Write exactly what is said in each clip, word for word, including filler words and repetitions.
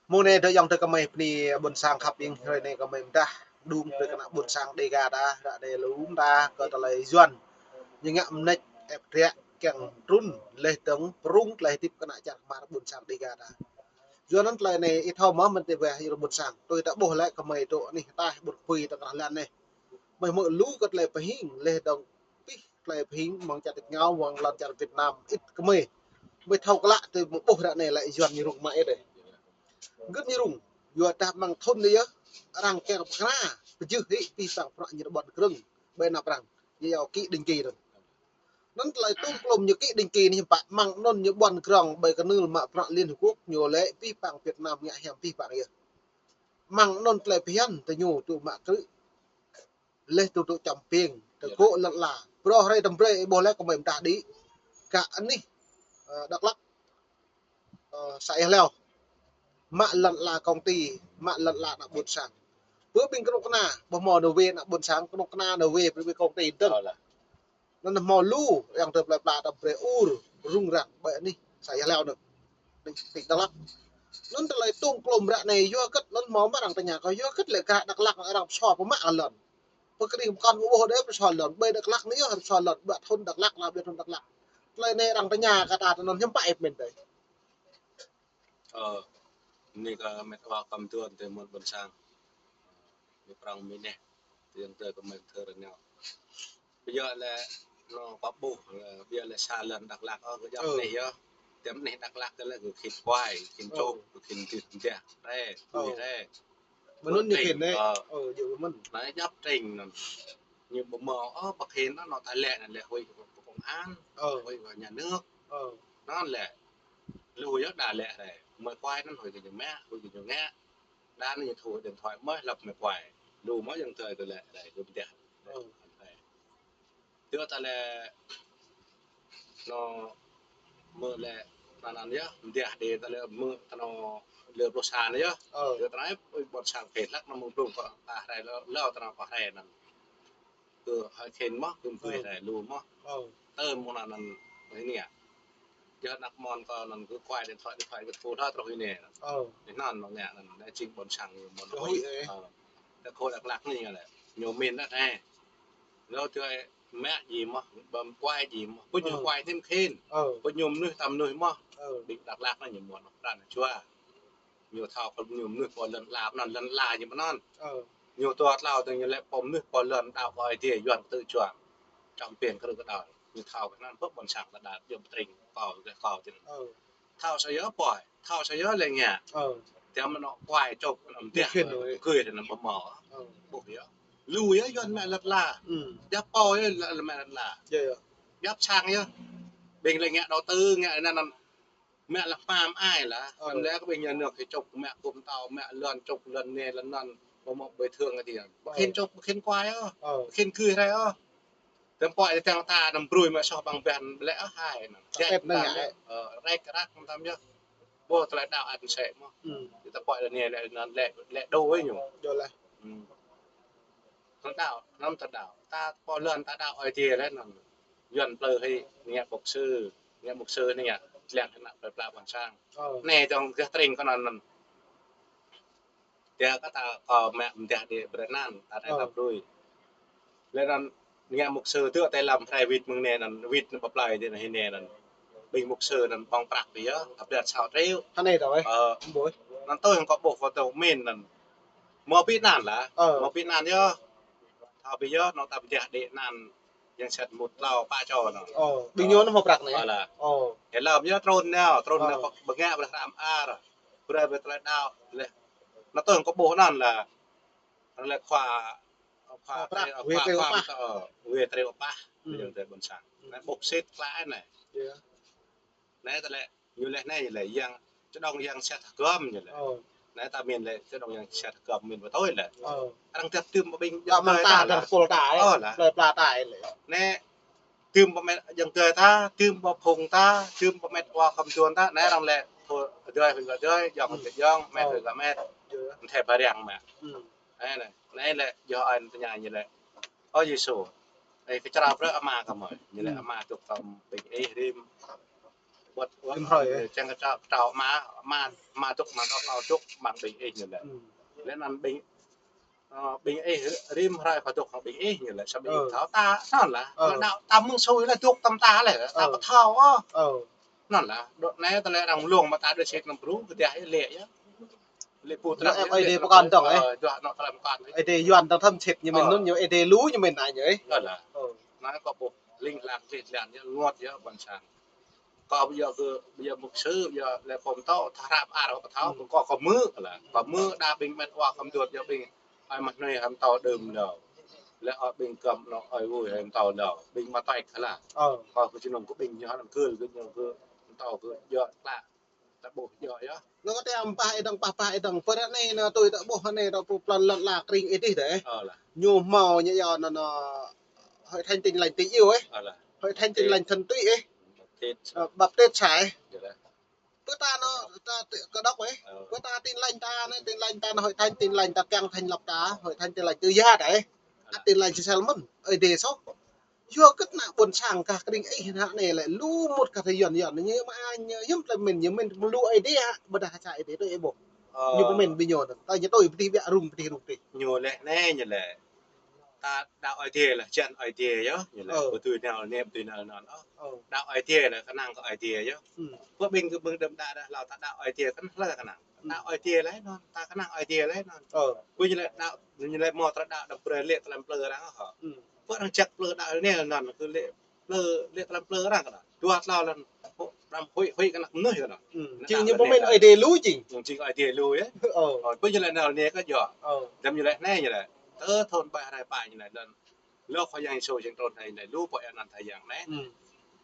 Mơ̆ng anai dŏ ayŏng adơi gơmơi bơni ƀôn sang khăp ing, hrơi anai gơmơi mơdah đung brơi kơ ană ƀôn sang Dêga ta, ră anai lŏm ta kơ tơlơi Yuan. Ñu ngă mơneč ĕp drĕk kiăng trŭn laih dơ̆ng prŭng tơlơi hơdip kơ ană čar kơmar ƀôn sang Dêga ta. Yuan anŭn tơlơi anai ih thâo mơ̆ mơ̆n tơbiă ih ƀôn sang. Tui ta ƀuh lĕ gơmơi dŏ anih ataih ƀôn kơpui ta krah lăn anai. Mơi hmư̆ lu kơ tơlơi pơhing laih dơ̆ng pih tơlơi pơhing mơ̆ng čar tač êngao, mơ̆ng lŏn čar Việt Nam, ĭt kơ mơi. Mơi thâo klă tui mơi ƀuh ră anai lĕ Yuan ñu rŭng mă ĭt đơi. Gơ̆t ñu rŭng, yua dah mơ̆ng thŭn anai yơh, arăng kiăng pơkra, pơjưh hĭ pih pang prăk ñu ƀơ̆n krơ̆ng, ƀơi anăp arăng, ñu yua ký định kỳ anŭn. Anŭn tơlơi tŭm klŏm ñu ký định kỳ anai hiư̆m pă, mơ̆ng anŭn ñu ƀơ̆n krơ̆ng ƀơi kơnưl mă prăk Liên Hợp Quốc, ñu lĕ pih pang Việt Nam ngă hiam pih pang yơh. Mơ̆ng anŭn tơlơi phiăn tơ ñu tŭ mă krư̆ laih dơ̆ng tŭ čăm ping, tơgŭ lŏn ala. Brơi hrơi tơm brơi ih ƀuh lĕ gơmơi mơdah đĭ. Kơ anih, ơ, Dak Lak, ơ, să Ia Hleo. Mă lŏn ala công ty, mă lŏn ala ană ƀôn sang. Bơ ƀing kơnuk kơna, ƀu hmâo nao wai ană ƀôn sang, kơnuk kơna nao wai ƀing công ty dơ̆ng. Anŭn hmâo lu, ayŏng adơi plơi pla tơm brơi ur, rŭng răng, ƀơi anih, să Ia Hleo anŭn. Tỉnh, tỉnh Đắk Lắk. Anŭn tơlơi tŭm klŏm ră anai yua hơgĕt, anŭn hmâo mơ̆ arăng tơña kơ yua hơgĕt lĕ kơ Dak Lak arăng pơsô pơmă lŏn. Pơkơđi pơkŏn ƀu ƀuh đơi pơsô lŏn, ƀơi Dak Lak anai yơh pơsô lŏn, ƀơi thŭn Dak Lak, ƀơi thŭn Dak Lak. Tơlơi anai arăng tơña kơ ta tơ anŭn hiư̆m pă ih pơmĭn tơi. Ơ, anai kơ met wa kơm tuan tơ mơ̆n ƀôn sang. Anai prong mơ̆n anai. Tơ ayŏng adơi kơ met thơ rơngiao. Ƀiă lĕ, anŏ kơ ƀuh, ƀiă lĕ sa lŏn Dak Lak, ơ, kơ djŏp anai yơh. Tơm anai Dak Lak kơ lĕ kơ khĭn kuai, khĭn čŏk, kơ khĭn tih mơdah, rai, tui rai. Mơ̆n anŭn ñu khĭn anai. Ơ. Ơ, djŏp mơ̆n. Anai djŏp tring anŭn. Ñu ƀu hmâo, ơ, pơkhĭn anŭn, anŏ ta lĕ, anŭn lĕ huĭ kơ công an, huĭ kơ nhà nước. Ơ. Anŭn lĕ, lu yơh đa lĕ rai. Mơi kuai anŭn huĭ kơ ñu mă, huĭ kơ ñu ngă. Đa anŭn ñu thu điện thoại mơ̆ lăp mơi kuai. Lu mơ̆ ayŏng adơi kơ lĕ rai, kơ mơdah. Ơ. Tui ta lĕ, anŏ, mơ̆ lĕ, anŭn anŭn yơh, mơdah đĭ ta lĕ, mơ̆ ta anŏ, lĕ pluh sa anai yơh. Ơ. Tui ta anai, ơi, ƀôn sang pơkĕt lăk anŭn mơ̆ng blung kơ ta rai lơ, lơ ta anŏ kơ rai anŭn. Kơ hơi khĭn mơ̆, kơ mơ̆ rai lu mơ̆. Ơ. Tơ mơ̆ng anŭn anŭn, anai anai. Yơh anăp mơ̆n kơ anŭn kơ kuai điện thoại, điện thoại kơ thu thơ truh anai. Ơ. Anŭn anŭn mơ̆ng anai anŭn, anai jing ƀôn sang ñu mơ̆n. Ơ. Ơ. Tơ khul Dak Lak anai lĕ, ñu min đah anai. Lu tui mă djŏp mơ̆, ƀăm kuai djŏp mơ̆. Ƀu ñu kuai tơm khĭn. Ơ. Ƀu ñu mơnuih tơm mơnuih mơ̆. Ơ. Ƀing Dak Lak anai ñu mơ̆n anŏ pran jua. Ñu thâo kơ ñu mơnuih pô lŏn ala, anŭn lŏn ala ñu mơ̆n anŭn. Ơ. Ñu tua tlâo tơ̆ng ñu lĕ pô mơnuih pô lŏn đaŏ kơ Ơi Adai Yuan kơ tơ̆ juang. Čăm ping kơ rơ̆ kơ đaŏ. Ñu thâo kơ anŭn pơ ƀôn sang ta đa djŏp tring kơ, kơ kơ tring. Ơ. Thâo sa yơh pơhiăp, thâo sa yơh lĕ ngă. Ơ. Tơm anŏ kuai čŏk, anŏ mơdah, gui tơ anŭn ƀu hmâo. Ơ. Ƀuh yơh. Lu yơh Yuan mă lŏn ala. Djŏp pô yơh lŏn, lŏn mă lŏn ala. Yơh, yơh. Djŏp sang yơh. Ƀing lĕ ngă đầu tư, ngă anŭn anŭn. Mă lĕ pam ai lah. Ơ. Năm lĕ kơ ƀing nhà nước kơ čŏk mă kŭm tâo, mă lŏn čŏk lŏn anai lŏn anŭn, ƀu hmâo bồi thường kơ tơ̆. Ƀu khĭn čŏk, ƀu khĭn kuai ôh. Ơ. Ƀu khĭn gui rai ôh. Tơm pơhiăp tơ̆ng ta năm brui mă soh ƀăng ƀăn lĕ ôh hai năm. Ơ, rai kơ răk năm tơm yơh. Ƀuh tơlơi đaŏ ăn sĕ mơ̆. Tơm pơhiăp lĕ anai lĕ anŭn lĕ, lĕ đôč ñu. Yơh lah. Tơlơi đaŏ, năm tơlơi đaŏ. Ta pô lŏn ta đaŏ Ơi Adai lĕ anŭn. Yuan plư hĭ, ngă mục sư, ngă mục sư anai ngă, lăng kơ anăp plơi pla ƀôn sang. Ơ. Anai tơ̆ng gah tring kơ anŭn anŭn. Tơ̆ kơ ta kơ mă mơdah đĭ brơi anŭn, ta anai ta brui. Lĕ anŭn ngă mục sư tơ̆ tơ lăm rai wĭt mơ̆ng anai anŭn, wĭt anŭn pơplai tơ anai anai anŭn. Ƀing mục sư anŭn ƀơ̆ng prăk ƀiă, ta ƀlĕ sa triệu. Anai tơ ơi. Ơ. Ƀuh. Anŭn tui hăng kơ ƀuh kơ tơ̆ min anŭn. Hmâo ƀing anŭn lah. Ơ. Hmâo ƀing anŭn yơh. Thâo ƀiă anŭn ta mơdah đĭ anŭn. Yang sĕt mŭt tlâo pă čô anŭn. Ơ, ƀing ñu anŭn hmâo prăk anai. Ơ lah. Ơ. Yơh lăm yơh trŭn nao, trŭn nao pơk bơngă ƀlĕ hrăm ar. Brơi ƀlĕ tơlơi đaŏ lĕ. Anŭn tui hăng kơ ƀuh anŭn lah. Anŭn lĕ khua, khua prăk, khua, wai khua triu pah. Ơ, wai triu pah. Yang tơ ƀôn sang. Anai ƀuh sĭt klă anai. Yơh. Anai tơlơi Ñu lĕ anai ñu lĕ yang, čơđŏng yang sĕt hơgŏm ñu lĕ. Ơ. Anai ta min lĕ čơđŏng yang sĕt hơgŏm min pơtui lĕ. Ơ. Arăng tơp tưm ƀing ta mơ̆ng ta, ta lĕ. Arăng pôl ta, ơ, lĕ. Plơi pla ta lĕ. Anai tưm ƀing mĕt yang tơi ta, tưm ƀing phung ta, tưm ƀing mĕt wa khŏm tuan ta, anai arăng lĕ thâo dơi huĭ kơ dơi, yŏng kơ yŏng, mĕt huĭ kơ mĕt. Yơh. Anai ba riăng mă. Anai, anai, anai lĕ yơh anŭn tơña ñu lĕ. Ơ Yêsu, ih kơčrâo brơi ama gơmơi. Ñu lĕ ama tŭk tơm ƀing ih rĭm. Ƀuăt, ƀuăt, rĭm hrơi, ơ, čang kơ čao, čao ama, ama, ama dŏ, ama dŏ, kâo dŏ, amăng ƀing ih ñu lĕ. Ư. Lĕ anŭn ƀing, ơ, ƀing ih rĭm hrơi kâo dŏ hăng ƀing ih ñu lĕ, samơ̆ ih thâo ta, anŭn lah. Ơ. Lĕ đaŏ ta mơ̆ng sui lĕ dŏ tăm ta lĕ, ta ơ pơthâo, ơ. Ơ. Anŭn lah, dŏ anai tơlơi arăng mlông mă ta đuaĭ sĭt anăm pru, kơđiah lĕ yơh. Lĕ pơtrăp lĕ yơh, Ơi Adai lĕ pơkŏn dŏng, ơ. Ơ, dŏ anŏ tơlơi pơkŏn. Ơi Adai Yuan ta thâm sĭt ñu mĭn, ơ, anŭn ñu Ơi Adai lu ñu mĭn anai ñu, ơ. Ơ lah. Ơ. Anai kâo ƀuh ling lang lĕ lan yơh, rơngot yơh ƀôn sang. Kâo ƀu djơ̆ kơ, ƀu djơ̆ mục sư, ƀu djơ̆ lĕ pô pơtô, tha hrăp ar kâo pơthâo, ƀing kâo kơ mơ̆ lah. Kơ mơ̆ đa ƀing met wa kơ mơdut yơh ƀing, ơi mah nuih hăm tâo đưm nao. Lĕ ơi ƀing kơm nao, ơi ơi hăm tâo nao. Ƀing mă tơlơi kơ lah. Ơ. Kâo kơ jơnum kơ ƀing ñu hăm kơ, kơ ñu kơ, tâo kơ djơ̆ klă. Ta ƀuh djơ̆ yơh. Nao kơ tơm pah ih dơ̆ng, pah pah ih dơ̆ng. Pơ anai nao tui ta ƀuh anai ta ƀuh plăn lăn la kring ih dih deh. Ơ lah. Ñu hmâo ñu yua nao nao Hội Thánh Tin Lành Tình Yêu ih. Ơ lah. Hội Thánh Tin Lành Thuần Túy ih. Baptist. Ơ, Baptist sa ih. Yơh lah. Pơ ta nao, ta ti-, Cơ Đốc ih. Ơ. Pơ ta Tin Lành ta nao, Tin Lành ta nao Hội Thánh Tin Lành ta kiăng thành lập ta, Hội Thánh Tin Lành tự do ta ih. Ơ lah. Tin Lành sel mơ̆n, Ơi Adai soh. Yua kơ ană ƀôn sang gah kring ih anai lĕ lu mŭt gah tơlơi Yuan Yuan ñu mă ñu hiư̆m tơlơi mĭn ñu mĭn lu Ơi Adai hă, ƀôdah sa Ơi Adai tui ih ƀuh. Ơ. Ñu pơmĭn ƀing ñu anŭn. Ta ñu tui pơtih ƀiă rŭng pơtih rŭng pơtih. Ñu lĕ anai ñu lĕ. Ta đaŏ Ơi Adai lĕ, čan Ơi Adai yơh, ñu lĕ. Ơ. Ƀu tui nao anai, ƀu tui nao anŭn ôh. Ơ. Đaŏ Ơi Adai lĕ, kơnang kơ Ơi Adai yơh. Ư. Pơ ƀing kơ ƀing đưm đă đah hlâo ta đaŏ Ơi Adai kơnang, hlơi kơnang. Ư. Đaŏ Ơi Adai lĕ anŭn, ta kơnang Ơi Adai lĕ anŭn. Ơ. Ƀu ñu lĕ đaŏ, ñu lĕ hmâo tơlơi đaŏ đăm brơi lĕ tơlơi plư arăng ôh. Ư. Pơ arăng čăk plư đaŏ anai anŭn kơ lĕ plư, lĕ tơlơi plư arăng kơnang. Dua tlâo lăn, đăm huĭ huĭ kơnang mơnuih kơnang. Ư. Anŭn jing đaŏ ñu lĕ pơmĭn anŭn. Ơi Adai lu jing. Jing, jing Ơi Adai lu yơh. Ơ. Ơ, ƀu ñu lĕ nao anai kơ djơ̆. Ơ. Đăm ñu lĕ anai ñu lĕ. Tơ thun ƀai hrơi pă ñu lĕ anŭn. Lu Khua Yang Yêsu jing trŭn hai anai, lu pô eo anăn Khua Yang anai. Ư.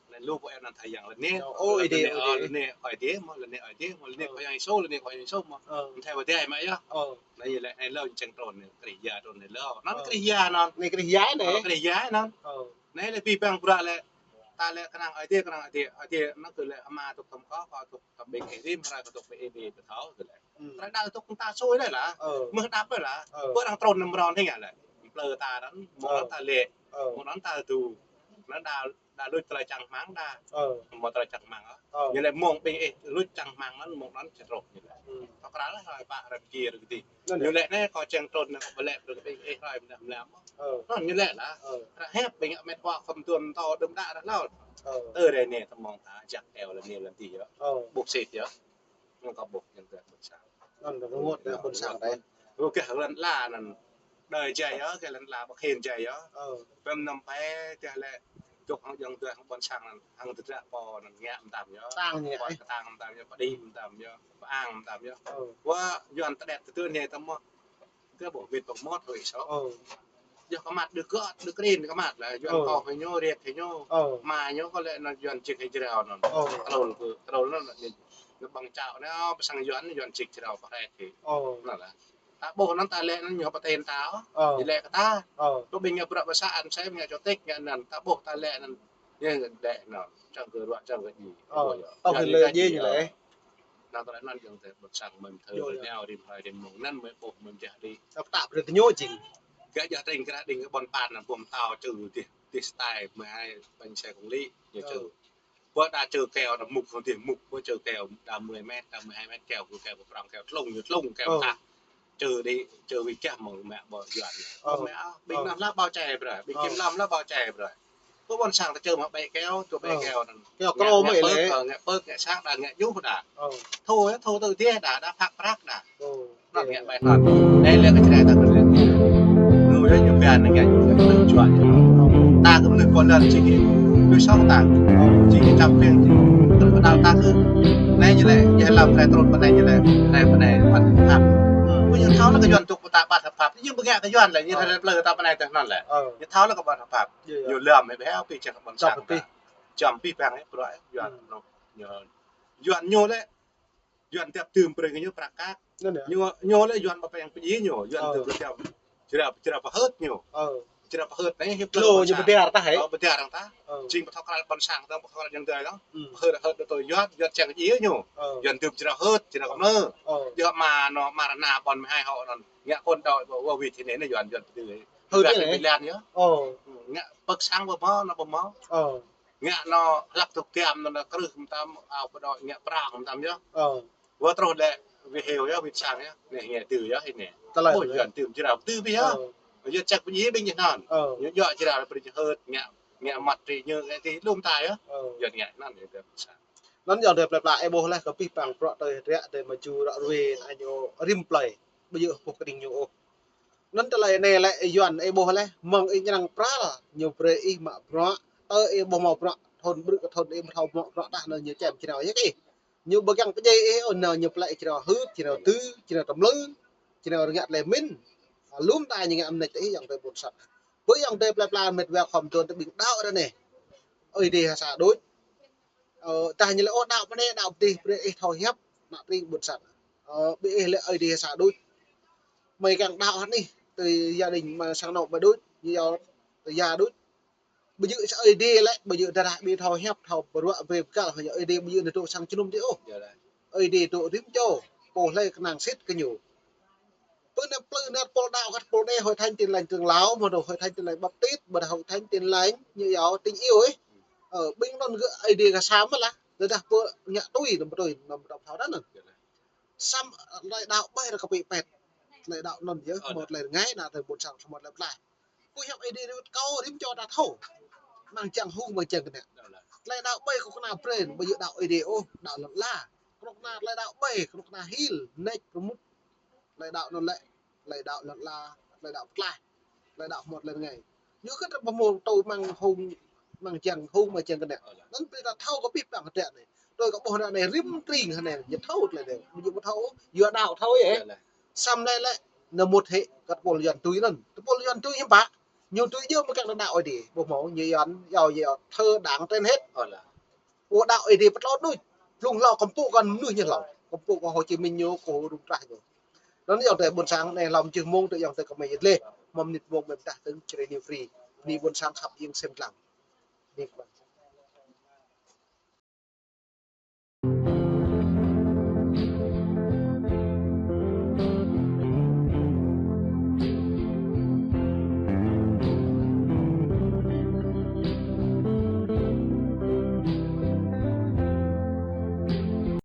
Anai lu pô eo anăn Khua Yang lĕ anai. Ơ, Ơi Adai, Ơi Adai. Ơ, lĕ anai Ơi Adai mơ̆, lĕ anai Ơi Adai mơ̆, lĕ anai Ơ. Khua Yang Yêsu, lĕ anai Khua Yang Yêsu mơ̆. Ơ. Anai Ơi Adai mơ̆ yơh. Ơ. Anai lĕ anai lu jing trŭn anai, Krist Yang trŭn anai lu. Anŭn Krist Yang anŭn. Anai Krist Yang anai. Ơ, Krist Yang anŭn. Ơ. Anai lĕ abih bang bruă lĕ. Ta lĕ kơnang Ơi Adai, kơnang Ơi Adai. Ơi Adai anŭn kơ lĕ ama dŏ tăm kâo, kâo dŏ tăm ƀing ih rĭm hrơi kâo dŏ ƀing ih pơthâo kơ lĕ. Ư. Tơlơi đaŏ tŭ ta sui lĕ lah. Ơ. Mơ̆ đăp lĕ lah. Ơ. Pơ arăng trŭn anăm rŏn hĭ ngă lĕ. Plư ta anŭn, mơ̆ anŭn ta lĕ. Ơ. Mơ̆ anŭn ta dŏ. Anŭn đa, đa luč tơlơi čang rơmang đa. Ơ. Mơ̆ tơlơi čang rơmang ôh. Ơ. Ñu lĕ mơ̆ng ƀing ih luč čang rơmang anŭn, mơ̆ng anŭn čang rŏh ñu lĕ. Ư. Tơkra lah hrơi pă hrơi pơjing rơkơdih. Anŭn ñu lĕ anai kâo čang trŭn anai kâo pơlĕ brơi kơ ƀing ih hrơi mơnă mlam. Ơ. Anŭn ñu lĕ lah. Ơ. Ră hiăp ƀing met wa khŏm tuôm tơ đưm đă ră hlâo. Ơ. Tơ rai anai tơmơ̆ng ta jak eo lĕ anai lĕ adih yơh. Ơ. Ƀuh sĭt yơh. Anŭn kâo ƀuh jing tơ ƀôn sang. Anŭn rơngot tơ ƀôn sang dih. Ơ, gah lăn ala anŭn. Đơi jai yơh, gah lăn ala ƀă khĭn jai yơh. Ơ. Pơm năm pĕ, gah lĕ dŏ hăng jơ̆ng tơ hăng ƀôn sang anŭn, hăng tơdră pô anŭn ngă mơtam yơh. Tang ñu. Pô kơtang mơtam yơh, pơđĭ mơtam yơh, pơang mơtam yơh. Ơ. Wa Yuan tơđet tơtưn anai tơmơ̆. Kơ ƀuh mĭt pơmŏt huĭ soh. Ơ. Yơh kơ măt đơ gơ̆t, đơ krin kơ măt lah. Yuan kơ hơ ñu, riek hơ ñu. Ơ. Mă ñu kơ lĕ anŭn Yuan čik hơ jrao anŭn. Ơ. Krul kơ, krul anŭn, anŭn, anŭn ƀơ̆ng čao anŭn, pơ sang Yuan, Yuan čik jrao pơhrĕt hĭ. Ơ. Anŭn lah. Ta ƀuh anŭn ta lĕ anŭn ñu pơtĕn ta. Ơ. Ñu lĕ kơ ta. Ơ. Kơ ƀing ngă bruă ƀă sa an sai, ngă čô tik, ngă anŭn, ta ƀuh ta lĕ anŭn. Yơh, lĕ anŭn, čang kơ ruă, čang kơ djai. Ơ. Ơ. Tơlơi anŭn jing tơlơi anŭn jing tơlơi ƀôn sang mơ̆n thơ. Yơh, yơh. Nao rĭm hrơi rĭm mông anŭn mơ̆ ƀuh mơ̆n jah đĭ. Tơpă brơi tơ ñu jing. Gah jah tring krah đing kơ ƀôn păn anŭn ƀuh mơtâo čư dih, dih style mười hai bánh xe công lý, ñu čư. Ơ. Ƀuh đa čư keo đa mŭk hŏng dih mŭk, ƀuh čư keo đa mười mét, đa mười hai mét keo, keo pơprŏng, keo tlung, ñu tlung, keo tah. Ơ. Čư đĭ, čư wĭt gah mơ̆ng mă ƀô̆ Yuan. Ơ. Mă, ƀing anŭn lah bao che brơi, ƀing kiểm lâm lah bao che brơi. Kơ ƀôn sang ta čư mă ƀĕ keo, čư ƀĕ keo anŭn. Keo krô mơ̆ lĕ. Ơ, ngă pơk, ngă sang đa, ngă juh đa. Ơ. Thu, thu tơ dih đa, đa phak prăk đa. Ơ. Anŭn ngă ƀĕ anŭn. Anai lĕ kơ čơđai ta kơ lĕ. Lu yơh ñu pia anŭn ngă juh, ngă pơk juă ñu. Ta kơ mơnuih pô lăn čih kơ. Lu soh ta. Ơ. Čih kơ čăm ping, čih kơ đaŏ ta kơ. Anai ñu lĕ, yơh lăm rai trŭn pơ anai ñu lĕ. Rai pơ anai, păt hăp. Ơ. Kơ ñu thâo lĕ kơ Yuan dŏ pơ ta păt hăp hăp. Ñu ƀu ngă kơ Yuan lĕ, ñu rai plư ta pơ anai tơl anŭn lĕ. Ơ. Ñu thâo lĕ kơ păt hăp hăp. Yơh, yơh. Ñu lăm hĭ ƀĕ hŏ pih čang ƀôn sang ta. Čăm pih păng hĭ bruă Yuan. Ơ. Ñu, Yuan ñu lĕ. Yuan dăp tơm brơi kơ ñu prăk kăk. Anŭn yơh. Ñu, ñu lĕ Yuan ƀă pơeng pơdjai ñu. Yuan tơm brơi jrao, jrao pơhơt ñu. Ơ. Jrao pơhơt anai hiăp lô ñu pơdar tah hă? Ơ, pơdar arăng tah. Ơ. Jing pơthâo krăl ƀôn sang tah, pơthâo krăl jơ̆ng tơlơi tah. Ư. Pơhơt, pơhơt tơ Yuan, Yuan čang kơ djai ñu. Ơ. Yuan tơm jrao hơt, jrao kơmlơ. Ơ. Yơh mă anŭn, mă rơna ƀôn mơhai hŏ anŭn. Ngă kŏn đaŏ, wa wĭt hĭ anai, anai Yuan, Yuan pơdư. Hơt Yuan anai. Pơdư lan yơh. Ơ. Ngă pơk sang ƀu hmâo, anŭn ƀu hmâo. Ơ. Ngă anŏ hlăk tŭk kiam anŭn krưh mơtam, ao pơđoi ngă prang mơtam yơh. Ơ. Wơ̆t truh lĕ wĭ hyu yơh, wĭ sang yơh. Anai ngă tui yơh anai. Tơlơi. Ơ, Yuan tui jrao tui bih yơh. Ơ. Yơh čăk bơni ƀing ñu anŭn. Ơ. Ñu djơ̆ jrao bơni hơt ngă, ngă măt ri ñu ngă ti lŏm ta yơh. Ơ. Yuan ngă anŭn yơh. Anŭn yơh tơlơi plơi pla ih ƀuh laih kơ abih bang bruă tơi hơdră tơi mơju ră ruai anai ñu rĭm plơi. Ƀu djơ̆ pơ̆k kơđing ñu ôh. Anŭn tơlơi anai lĕ Yuan ih ƀuh laih, mơ̆ng ih ñrăng pral, ñu brơi ih mă bruă, tơ ih ƀuh mă bruă, thun brư̆ kơ thun ih ƀu thâo mă bruă tah anŭn ñu čem jrao yơh kơ ih. Ñu ƀu kiăng pơdjai ih ôh, anŭn ñu plĕ jrao hưt, jrao tui, jrao tơmlư, jrao rơngiă tơlơi min. Lŏm ta ñu ngă mơneč ih ayŏng adơi ƀôn sang. Ƀơi ayŏng adơi plơi pla mĕt wa khŏm tuan tơ ƀing đaŏ ră anai. Ơi Adai ha sa đôč. Ơ, tah ñu lĕ ôh đaŏ mơnê, đaŏ pơdih, brơi ih thâo hiăp, ană tring ƀôn sang. Ơ, ƀing ih lĕ Ơi Adai sa đôč. Mơi kiăng đaŏ hă anih, tơ gia đình mơi sang anŏ mơi đôč, ñu yua tơ ya đôč. Ƀu djơ̆ sa Ơi Adai lĕ, ƀu djơ̆ tơdah ƀing thâo hiăp, thâo bruă brơi pơkăl, hă Ơi Adai ƀu djơ̆ nao dŏ sang jơnum adih ôh. Ơi Adai dŏ rĭm čô, pô hlơi kơnang sĭt kơ ñu. Pơ anai plư anai pôl đaŏ kăt pôl đe Hội Thánh Tin Lành Trường Lão, mơ̆ dŏ Hội Thánh Tin Lành Baptist, ƀôdah Hội Thánh Tin Lành ñu yua Tình Yêu ih. Ơ, ƀing anŭn gơ̆ Ơi Adai gơ̆ sa mơ̆ lah, tơdah pơ ngă tui, anăm pơtui, anăm pơtô thâo anŭn. Samơ̆ tơlơi đaŏ ƀai ră kơ pĭ pĕt. Tơlơi đaŏ anŭn yơh, hmâo tơlơi rơngai, ană tring ƀôn sang hmâo tơlơi pơklaih. Kơ hiăp Ơi Adai rơwĕt kâo rĭm čô ta thâo. Mơ̆ng čang hung, mơ̆ng čang kơnĕ. Tơlơi đaŏ ƀai kơ kơna brơi, ƀu djơ̆ đaŏ Ơi Adai ôh, đaŏ lŏn ala. Kơ kơna tơlơi đaŏ ƀai, kơ kơna hil, mơneč, pơmŭt. Tơlơi đaŏ anŭn lĕ, tơlơi đaŏ lŏn ala, tơlơi đaŏ pơklaih, tơlơi đaŏ hmâo tơlơi rơngai. Ñu kơ ta pơmŭt tơ mơ̆ng hung, mơ̆ng čang hung, mơ̆ng čang kơnĕ. Anŭn brơi ta thâo kơ abih bang hơdră anai. Tui kơ ƀuh ră anai rĭm tring hă anai, ñu thâo tơlơi anai. Ƀu djơ̆ ƀu thâo, yua đaŏ thâo yơh. Samơ̆ anai lĕ, anăm mŭt hĭ kơ tơpul Yuan tui anŭn. Tơpul Yuan tui hiư̆m pă. Ñu tui djơ̆ mơ̆ kiăng đaŏ Ơi Adai. Ƀuh mơ̆, ñu Yuan, yua yua thơ đảng trên hết. Ơ lah. Ơ đaŏ Ơi Adai pơtlot đôč. Blung hlâo kơmpŭ kơ mơnuih ñu hlâo. Kơmpŭ kơ Hồ Chí Minh ñu, kơ rŭng trah ñu. Anŭn ayŏng adơi ƀôn sang anai lăm jih mông tơ ayŏng adơi kơ mơi yơh leh. Mơ̆ng mơnit mông mơi pơdah tơ̆ng Jrai New Free. Bơni ƀôn sang khăp iêng sem lăng. Bơni kơ ƀing.